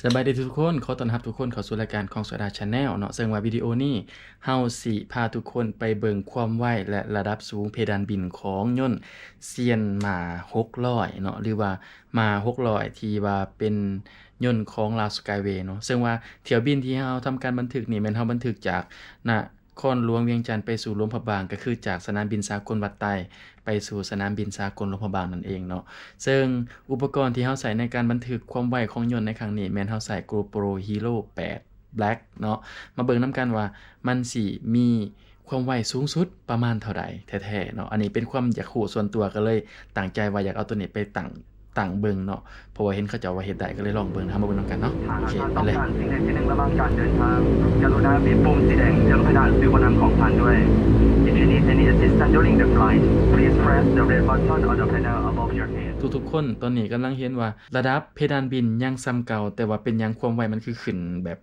ສະບາຍດີທຸກໆຄົນ, ຂໍຕ້ອນຮັບທຸກຄົນເຂົ້າສູ່ລາຍການຂອງສວດາ Channel ເນາະ, ເຊິ່ງວ່າວິດີໂອນີ້ເຮົາຊິພາທຸກຄົນໄປເບິ່ງຄວາມໄວ ແລະ ລະດັບສູງເພດານບິນຂອງຍົນຊຽນໝາຫົກຮ້ອຍເນາະ ຫຼືວ່າໝາຫົກຮ້ອຍ ທີ່ວ່າເປັນຍົນຂອງລາວ Skyway ເນາະ, ເຊິ່ງວ່າຖ້ຽວບິນທີ່ເຮົາທຳການບັນທຶກນີ້ແມ່ນເຮົາບັນທຶກຈາກນະ ຄອນຫຼວງວຽງຈັນໄປສູ່ຫຼວງພະບາງ ກໍຄືຈາກສະໜາມບິນສາກົນວັດໄຕໄປສູ່ສະໜາມບິນສາກົນຫຼວງພະບາງນັ້ນເອງເນາະ. ເຊິ່ງອຸປະກອນທີ່ເຮົາໃຊ້ໃນການບັນທຶກຄວາມໄວຂອງຍົນໃນຄັ້ງນີ້ ແມ່ນເຮົາໃຊ້ GoPro Hero ແປດ Black ເນາະ. ມາເບິ່ງນຳກັນວ່າມັນຊິມີຄວາມໄວສູງສຸດປະມານເທົ່າໃດແທ້ໆເນາະ. ອັນນີ້ເປັນຄວາມຢາກຮູ້ສ່ວນຕົວ ກໍເລີຍຕັ້ງໃຈວ່າຢາກເອົາໂຕນີ້ໄປຕັ້ງ ຕັ້ງເບິ່ງເນາະ, ເພາະວ່າເຫັນເຂົາເຈົ້າວ່າເຮັດໄດ້ ກໍເລີຍລອງເບິ່ງ. ເຮົາມາເບິ່ງນຳກັນເນາະ. ຖ້າ ໂອເຄ ເຮົາຕ້ອງການສິ່ງໃດສິ່ງໜຶ່ງລະຫວ່າງການເດີນທາງ ກະລຸນາບີບປຸ່ມສີແດງ Yellow Pedal ຫຼືບໍ່ນຳຂອງທ່ານດ້ວຍ. If you need any assistance during the flight, please press the red button on the panel above your head. ທຸກໆຄົນຕອນນີ້ກຳລັງເຫັນວ່າລະດັບເພດານບິນຍັງສ່ຳເກົ່າ, ແຕ່ວ່າເປັນຫຍັງຄວາມໄວມັນຄືຂຶ້ນແບບ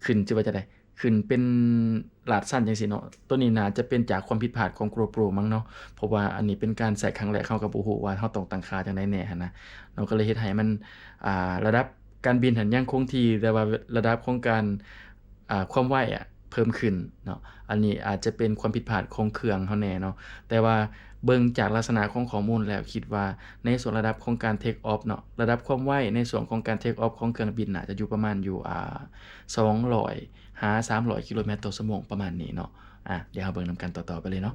ຂຶ້ນ ຈະວ່າຈັ່ງໃດ ຂຶ້ນເປັນລາດຊັນຈັ່ງຊີ້ເນາະ. ໂຕນີ້ໜ້າຈະເປັນຈາກຄວາມຜິດພາດຂອງ GoPro ມັ້ງເນາະ, ເພາະວ່າອັນນີ້ເປັນການໃຊ້ຄັ້ງແລກ ເຮົາກໍບໍ່ຮູ້ວ່າເຮົາຕ້ອງຕັ້ງຄ່າຈັ່ງໃດແດ່ຫັ້ນນະເນາະ, ກໍເລີຍເຮັດໃຫ້ມັນ ອ່າ ລະດັບການບິນຫັ້ນຍັງຄົງທີ່ ແຕ່ວ່າລະດັບຂອງການ ອ່າ ຄວາມໄວອະເພີ່ມຂຶ້ນເນາະ. ອັນນີ້ອາດຈະເປັນຄວາມຜິດພາດຂອງເຄື່ອງເຮົາແດ່ເນາະ, ແຕ່ວ່າເບິ່ງຈາກລັກສະນະຂອງຂໍ້ມູນແລ້ວ ຄິດວ່າໃນຊ່ວງລະດັບຂອງການ take off ເນາະ, ລະດັບຄວາມໄວໃນຊ່ວງຂອງການ take off ຂອງເຄື່ອງບິນໜ້າຈະຢູ່ປະມານຢູ່ ອ່າ ສອງຮ້ອຍ ຫາສາມຮ້ອຍກິໂລແມັດຕໍ່ຊົ່ວໂມງປະມານນີ້ເນາະ. ອ່ະ ດຽວເຮົາເບິ່ງນຳກັນຕໍ່ໆໄປເລີຍເນາະ.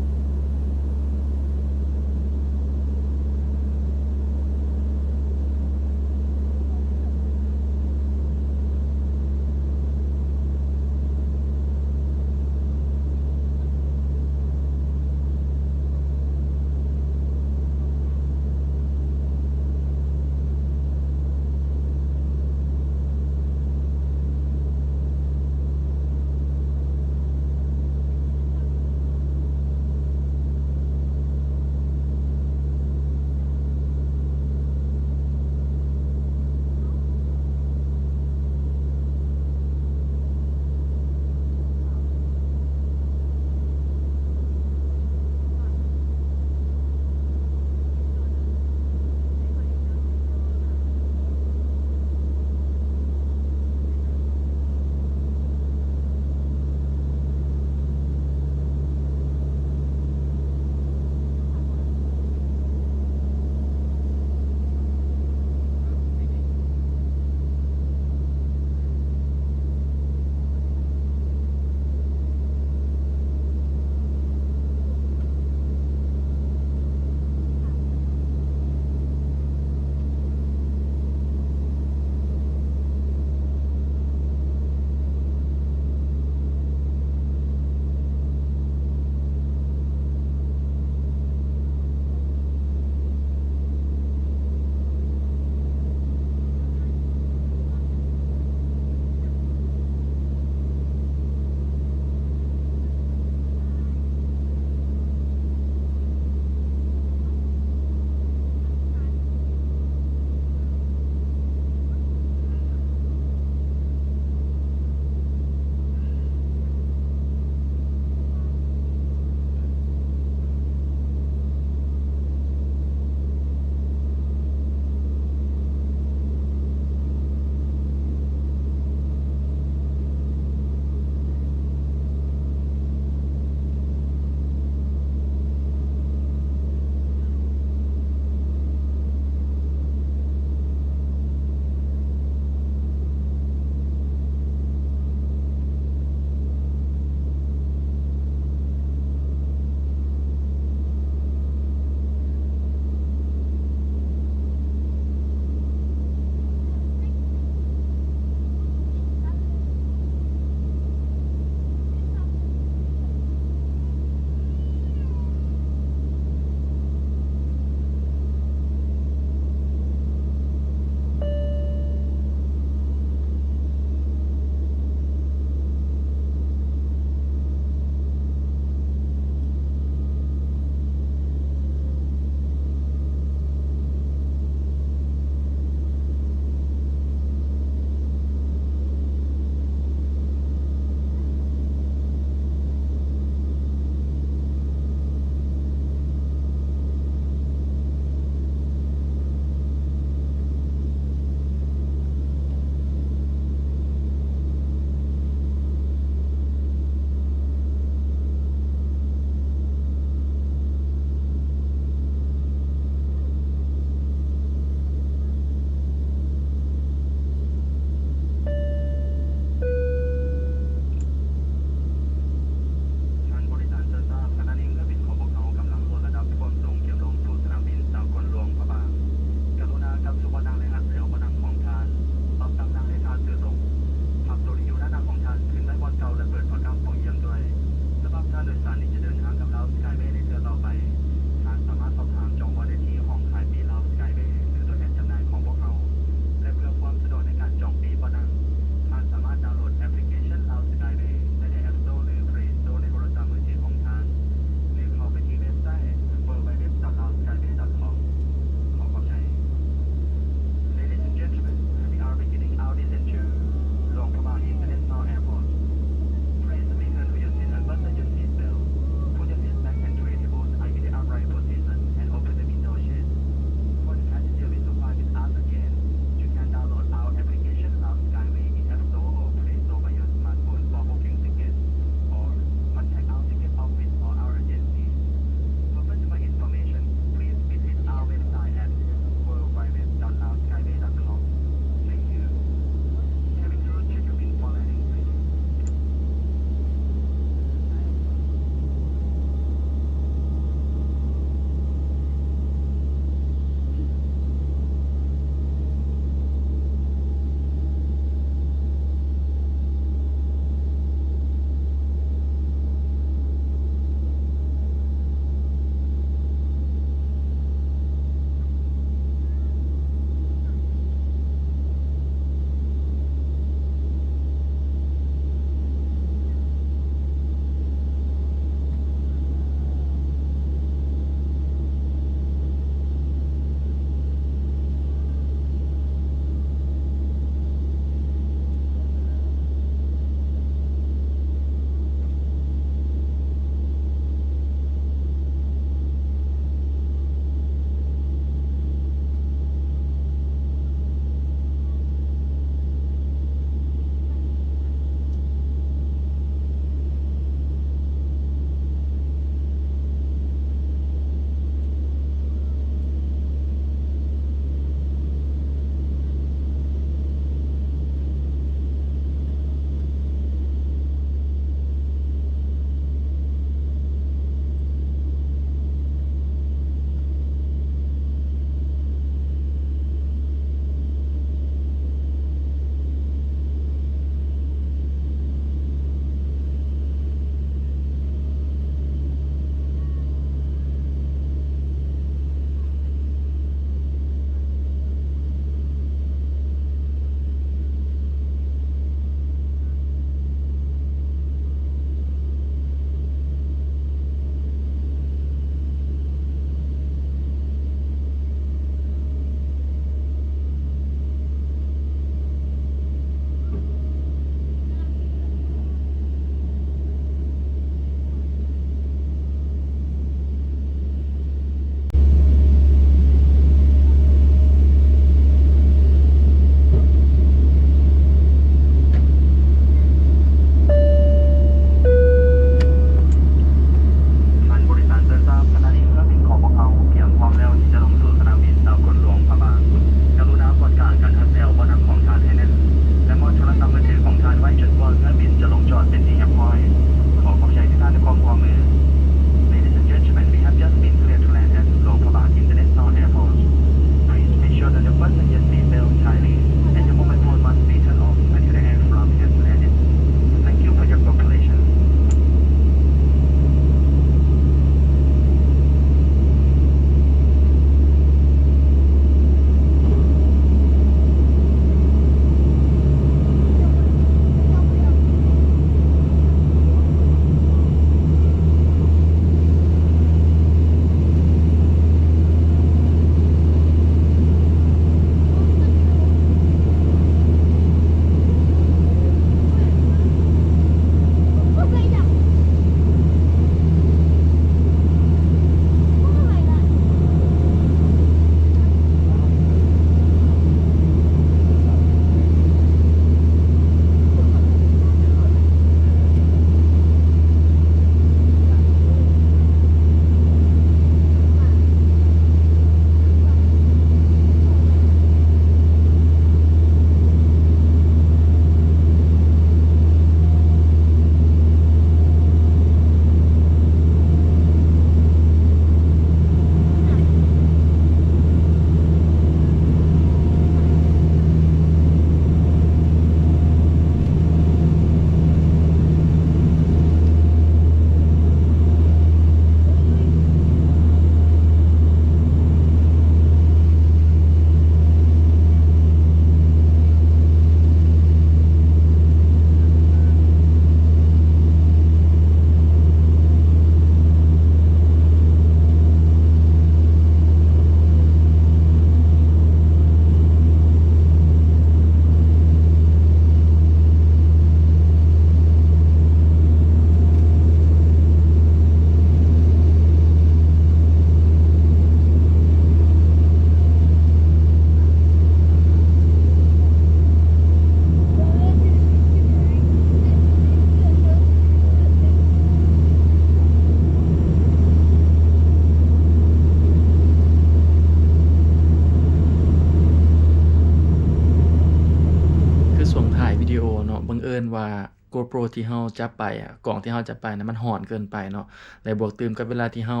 อิ้นว่า GoPro ທີ່เฮาจับไปอะ กล้องที่เฮาจับไปนะมันฮ้อนเกินไปเนาะ และบวกตื่มกับเวลาที่เฮา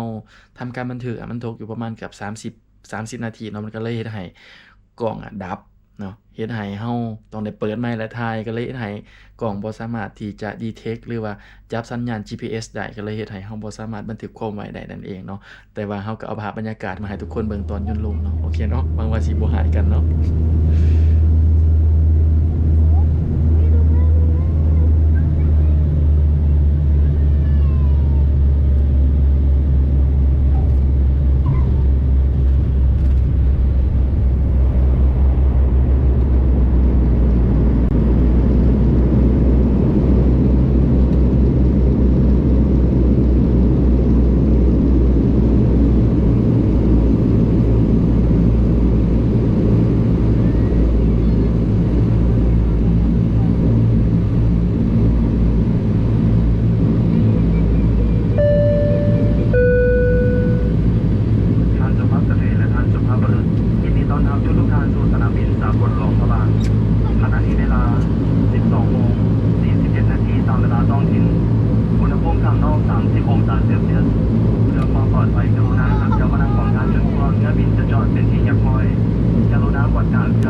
ทำการบันทึกอะ มันตกอยู่ประมาณเกือบสามสิบ สามสิบนาทีเนาะ มันก็เลยเฮ็ดให้กล้องอะดับเนาะ เฮ็ดให้เฮาต้องได้เปิดใหม่และถ่าย ก็เลยเฮ็ดให้กล้องบ่สามารถที่จะ detect หรือว่าจับสัญญาณ จีพีเอส ได้ ก็เลยเฮ็ดให้เฮาบ่สามารถบันทึกความไวได้นั่นเองเนาะ แต่ว่าเฮาก็เอาภาพบรรยากาศมาให้ทุกคนเบิ่งตอนยนต์ลงเนาะ โอเคเนาะ หวังว่าสิบ่หายกันเนาะ